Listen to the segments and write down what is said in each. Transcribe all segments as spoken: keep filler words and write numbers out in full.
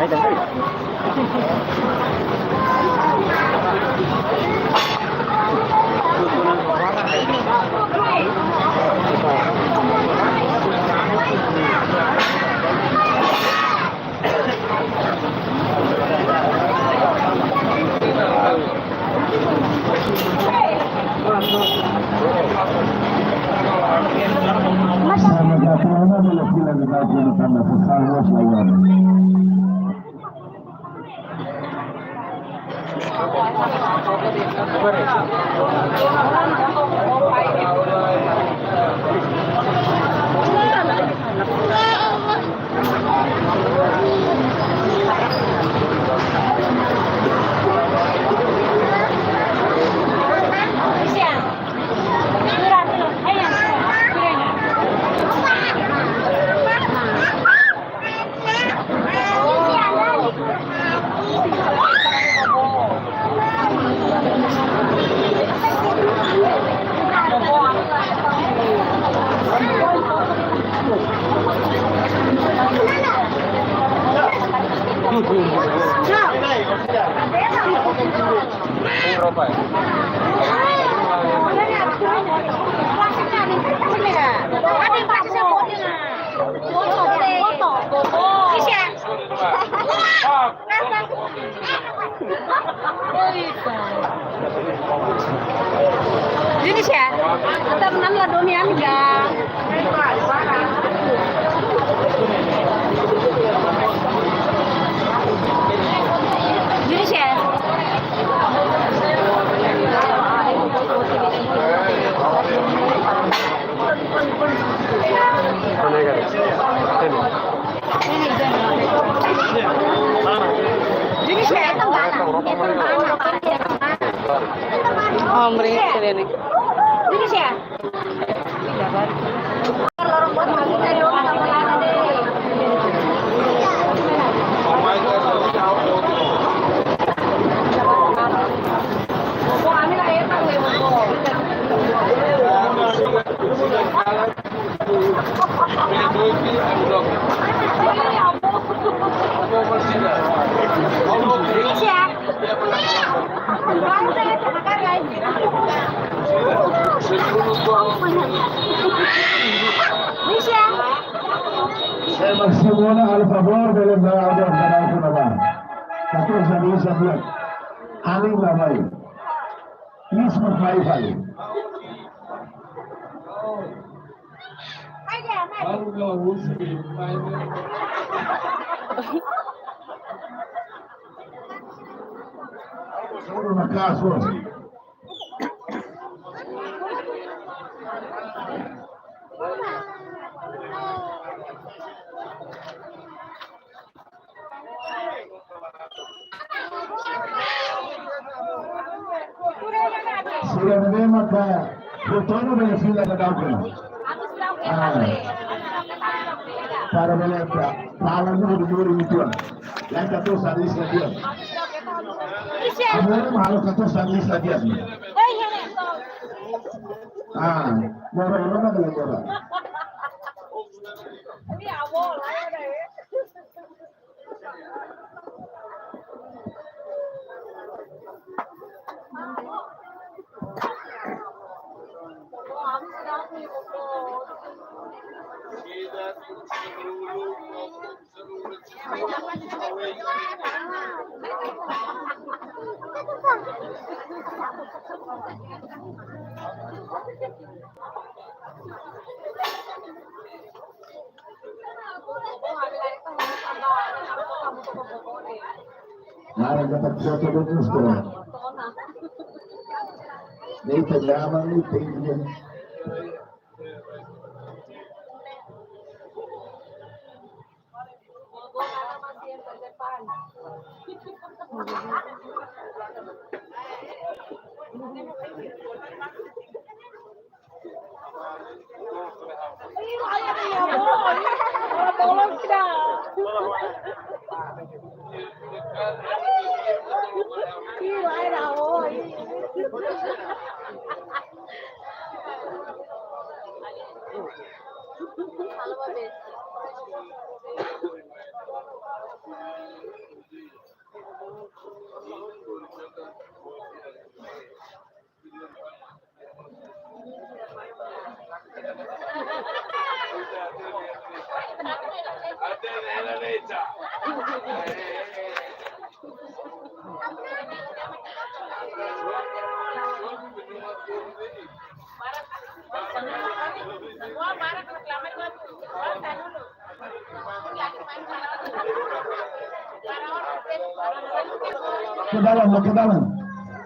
Sama jatuhnya dalam fila kita akan tambah sesal, selalu. Jadi sih, tetap nan la domi amiga. Jadi sih. Hombre, keren. Simona, al favor, bele ba ada, ada, ada, ada. Katorze a dez a dias. Alin la mai. Please, por favor. Seguro na casa. Sira ne'ebé maka retornu ba fila da Dublin. Ah. Para bele pa, para no duri itu. Yang katorze a dez a dias. Agora malu katorze a dez a dias. Ah, mora, mora, mora, mora. Mara kata foto do Instagram. Deita de ama, não tem dinheiro. Ke dalam, ke dalam.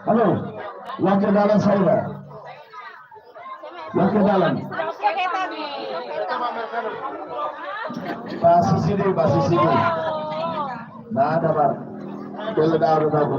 Halo, la'o ke dalam saja. La'o ke dalam. Ba sisi de'it, ba sisi de'it. Nada, ba. Bele daru daru.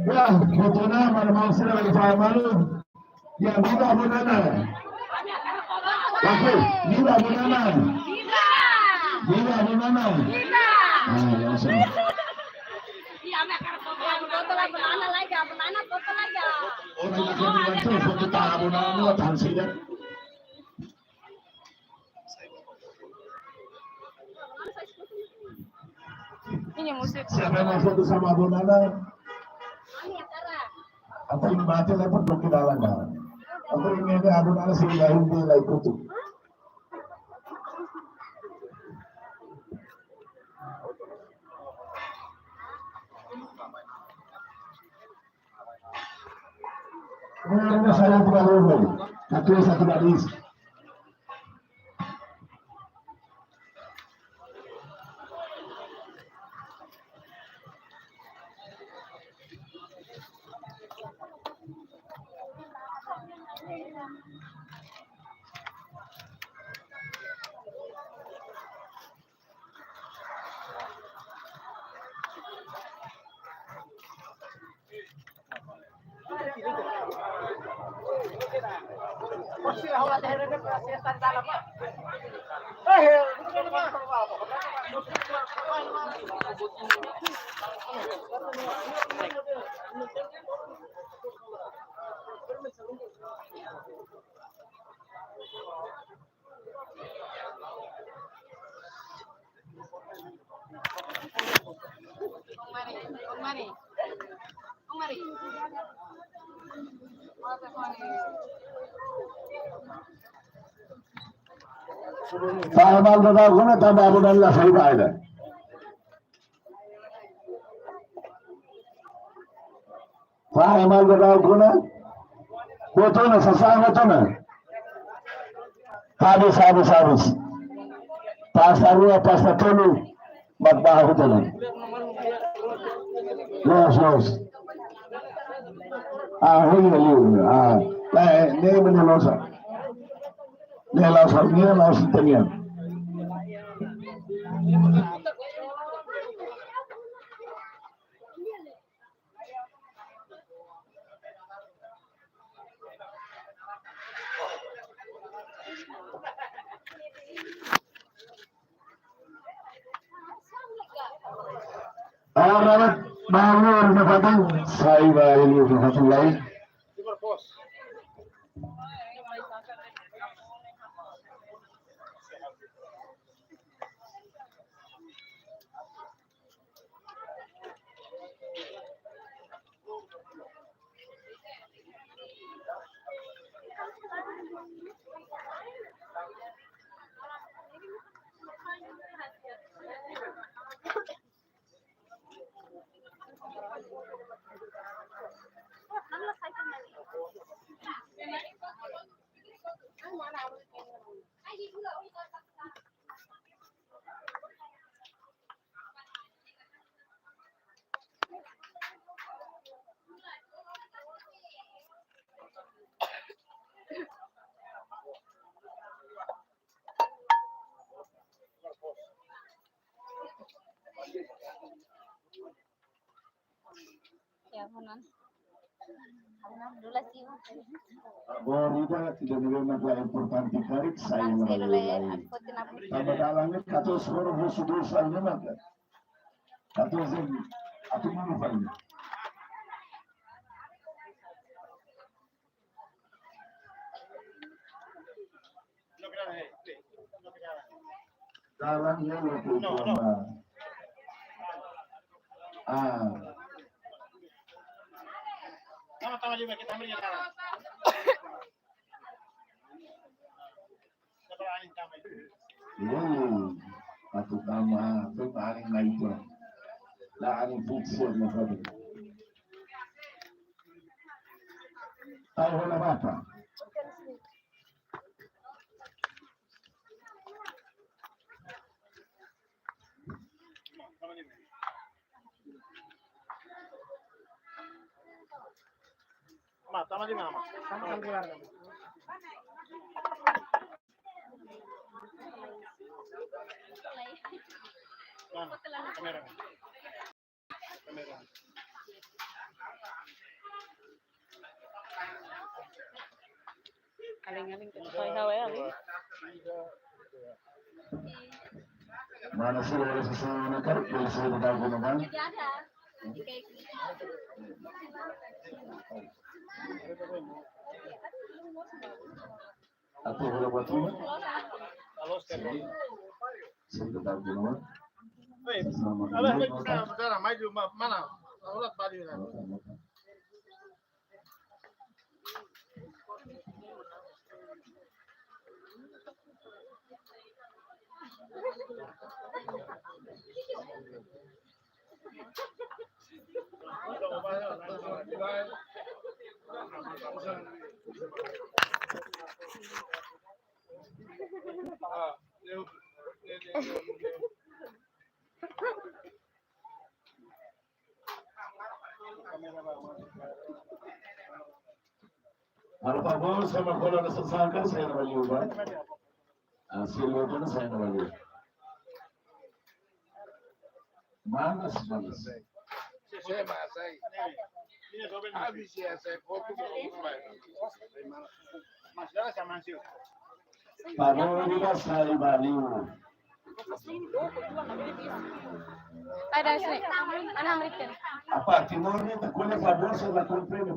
Ya, foto na, mana mau sira lagi faham malu. Ya, viva Abonana. Oke, viva Abonana. Viva Abonana. Ah, ya, sudah. Foto lagi, Abonana lagi, Abonana foto lagi. Orang yang foto, foto tak Abonana, tahan saja. Ini musik. Siapa yang mau foto sama Abonana? Atau ini mati lah, pun ke dalam dah. Atau ini ada Abonana sih, dah ini lah ikut tuh. Ini saya tidak lulus. Satu, satu gadis. Fa'an malu daudauk ona, tanba Abonana la sai ba ida. Fa'an malu daudauk ona. Botona, sasán botona. Habis, habis, habis. Pasta rua, pasta tolu. Mak bahu tolu. Los, los. Ah, hoi, hoi, hoi. Ah, eh, ne'e mene losa. Ne'e losa, ne'e losa tenian. Agora, vamos, vamos, sai ba hili, vamos, sai. Agora ida, ida ne'ebé mak la importante karik, sai na bali lai. Tanba dalan ne'e katuas hora husu dua sai na maka. Katuas em, atu mulu fali. Dalan ne'e la tu. No, no. Ah. Tama, tama, lima, kita ambil yang kanan. Lulu, atu tama, tu anin naik tu. La anin fiksi na fadi. Tahu na bapa. Ma, tama di mana, ma? Tama di mana? Mana? Kamera. Aling-aling ka, toy hawe aling. Mana sih, ada sesuatu nak kerja, boleh saya tahu guna bang? Atu halo buat ini. Sini, sini kita guna. Hei, sama alah, ini. Hei, kita bicara, maju, ma-, mana? Aurat balik, ya. Halo, favór, se mak hola nasaun sangka, sai na bali, ba. Ah, se lo pun sai na bali. Manas, manas. Favór, ida sai bali. Ada sih. Ana American. Apa, Timor ne'e, ta kuliah favór, se la komprende.